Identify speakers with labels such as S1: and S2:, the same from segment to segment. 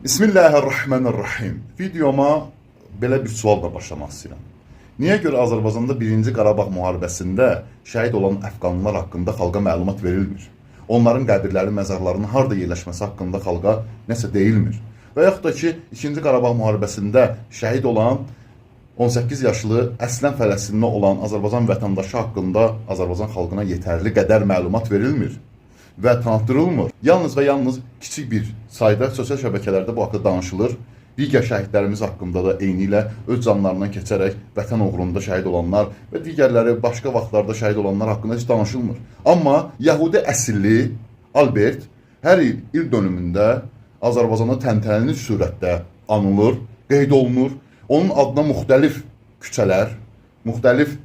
S1: Bismillahirrahmanirrahim. Videoma belə bir sualla başlamaq istəyirəm. Niyə görə Azərbaycanda 1-ci Qarabağ müharibəsində şəhid olan əfqanlılar haqqında xalqa məlumat verilmir? Onların qəbirləri, məzarlarının harda yerləşməsi haqqında xalqa nəsə deyilmir? Və yaxud da ki, 2-ci Qarabağ müharibəsində şəhid olan 18 yaşlı əslən Fələstinli olan Azərbaycan vətəndaşı haqqında Azərbaycan xalqına yetərli qədər məlumat verilmir və tanıtdırılmır. Yalnız və yalnız kiçik bir sayda sosial şəbəkələrdə bu haqda danışılır. Digər şəhidlərimiz haqqında da eynilə öz canlarından keçərək vətən uğrunda şəhid olanlar və digərləri başqa vaxtlarda şəhid olanlar haqqında heç danışılmır. Amma Yəhudi əsilli Albert hər il il dönümündə Azərbaycanda təntənəli surətdə anılır, qeyd olunur. Onun adına müxtəlif küçələr, müxtəlif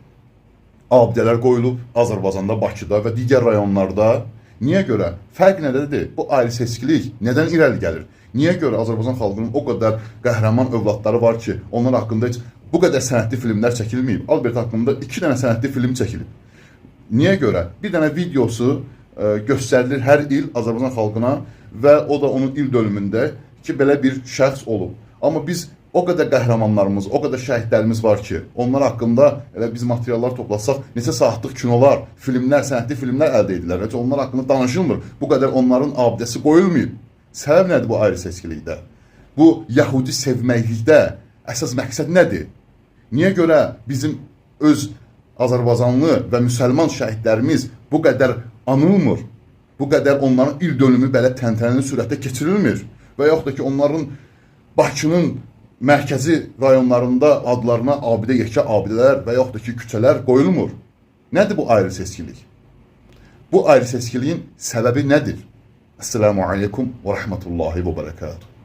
S1: abidələr qoyulub Azərbaycanda, Bakıda və digər rayonlarda. Niyə görə? Fərq nədədir? Bu ayrı seçkilik nədən irəli gəlir? Niyə görə Azərbaycan xalqının o qədər qəhrəman övladları var ki, onlar haqqında heç bu qədər sənətli filmlər çəkilməyib? Albert haqqında 2 dənə sənətli film çəkilib. Niyə görə? Bir dənə videosu göstərilir hər il Azərbaycan xalqına və o da onun il dönümündə ki, belə bir şəxs olub. Amma biz o qədər qəhrəmanlarımız, o qədər şəhidlərimiz var ki, onlar haqqında elə biz materiallar toplasaq, neçə saatlıq kinolar, filmlər, sənətli filmlər əldə edilər. Heç onlar haqqında danışılmır. Bu qədər onların abidəsi qoyulmayıb. Səbəb nədir bu ayrı seçkilikdə? Bu Yəhudi sevməklikdə əsas məqsəd nədir? Niyə görə bizim öz Azərbaycanlı və müsəlman şəhidlərimiz bu qədər anılmır? Bu qədər onların il dönümü belə təntənəli surətdə keçirilmir? Və yaxud da ki, onların Bakının mərkəzi rayonlarında adlarına abidə, yekə abidələr və yaxud da ki, küçələr qoyulmur. Nədir bu ayrı seçkilik? Bu ayrı seçkiliyin səbəbi nədir? Esselamu aleykum və rəhmətullahi və bərəkatuhu.